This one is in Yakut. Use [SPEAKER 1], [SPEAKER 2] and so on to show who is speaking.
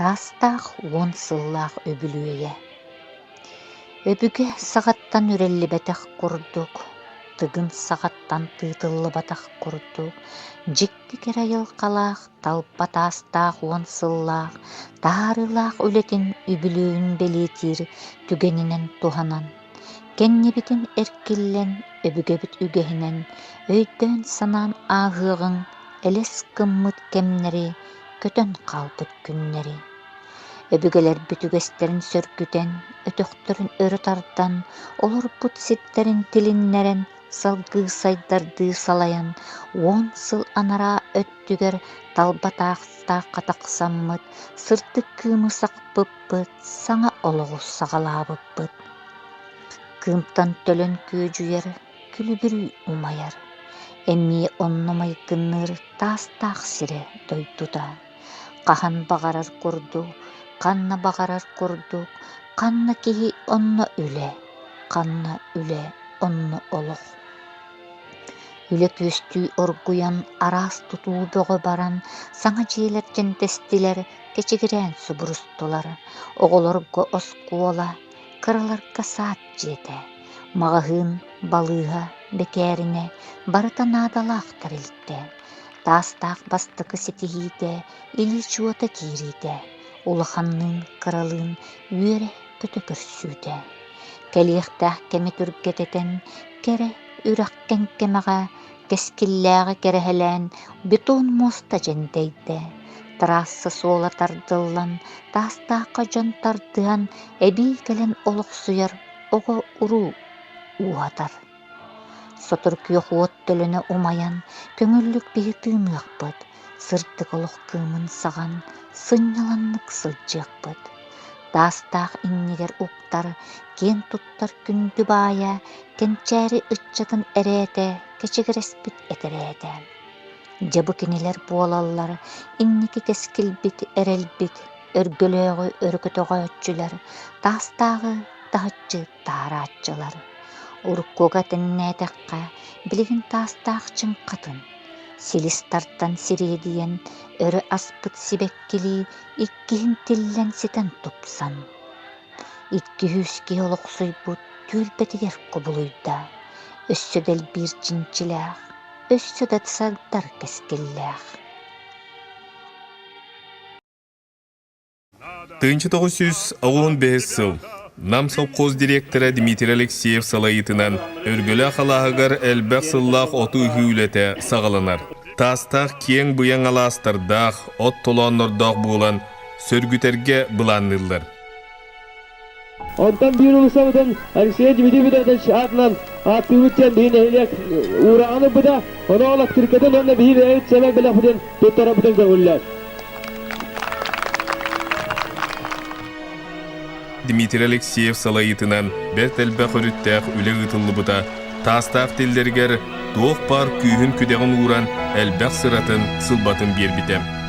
[SPEAKER 1] Таастаах уон сыллаах үбүлүөйэ Өбүгэ саҕаттан үрэллибэтэх курдук, Тыгын саҕаттан тыытыллыбатах курдук, дьикти кэрэ айылҕалаах, талба таастаах уон сыллаах таһаарыылаах үлэтин үбүлүөйүн бэлиэтиир түгэнинэн туһанан, кэннибитин эркиллэн, өбүгэбит үгэһинэн өйдөөн-санаан ааһыаҕыҥ элэс гыммыт кэмнэри көтөн хаалбыт күннэри. Өбүгэлэрбит үгэстэрин сөргүтэн, өтөхтөрүн өрө тардан, олорбут сирдэрин тилиннэрэн, салгыы сайдардыы салайан, уон сыл анараа өттүгэр талба таахтаахха тахсаммыт, сырдык кыымы сахпыппыт, саҥа олоҕу саҕалаабыппыт. Кыымтан төлөн күөдьүйэр, күлүбүрүү умайар. Эмиэ онно майгынныыр таастаах сирэ дойдута. Хаһан баҕарар курдук, ханна баҕарар курдук, ханна киһи онно үлэ, ханна үлэ онно олох. Үлэ күөстүү оргуйан, араас тутуу бөҕө баран, саҥа дьиэлэр дьэндэстилэр, кэчигирээн субурустулар. Оҕолорго оскуола, кыраларга саад дьиэтэ, маҕаһыын, балыыһа, бэкээринэ барыта наадалаах тэрилтэ. Таастаах бастакы ситиһиитэ, илии чуота киириитэ, улаханныын, кыралыын үөрэ-көтө көрсүүтэ. Кэлиэхтээх кэми түргэтэтэн, кэрэ үрэх кэҥкэмэҕэ кэскиллээҕи кэрэһэлээн бетон муоста дьэндэйдэ. Трасса суола тардыллан, таастаахха дьон тардыһан, эбии кэлэн олохсуйар оҕо-уруу ууһатар. Сотору күөх уот төлөнө умайан, көҥүллүк биһи тыыныахпыт, сырдык олох кыымын саҕан, сынньалаҥнык сылдьыахпыт. Таастаах иннигэр уктар, киэн туттар күндү баайа, кэнчээри ыччатын эрээтэ, кэчигирэспит этэрээтэ. Дьэ бу кинилэр буолаллар, инники кэскилбит, эрэлбит, өргөлөөҕү өрө көтөҕөөччүлэр, таастааҕы таһыччы таһарааччылар. Уруккуга тэҥнээтэххэ, билигин таастаах чыҥхатын, силис тартан сириэдийэн, өрө аспыт сибэккилии иккиһин тиллэн ситэн тупсан, икки-үс киһи олохсуйбут түөлбэтигэр кубулуйда, өссө да элбиир чинчилээх, өссө да сайдар кэскиллээх.
[SPEAKER 2] 1995 сыл Нам совхоз директора Дмитрий Алексеев салайыытынан Өргөлөөх алааһыгар элбэх сыллаах оту ыһыы үлэтэ саҕаланар. Таастаах киэҥ быйаҥ алаастардаах, от толооннордоох буолан, сөргүтэргэ былаанныыллар.
[SPEAKER 3] Онтон биир уулуссабытын Алексей Дмитрий Петрович аатынан ааттыыбыт диэн биһи нэһилиэк уурааҕын ылбыта. Ону ол открыткатын уонна биһи бэйэбит сэмэй бэлэхпитин туттарарбытын көҥүллэр.
[SPEAKER 2] Дмитрий Алексеев салайыытынан бэрт элбэх өрүттээх үлэ ыытыллыбыта, таастаах тиллэригэр туох баар күүһүн-күдэҕин ууран элбэх сыратын, сылбатын биэрбитэ.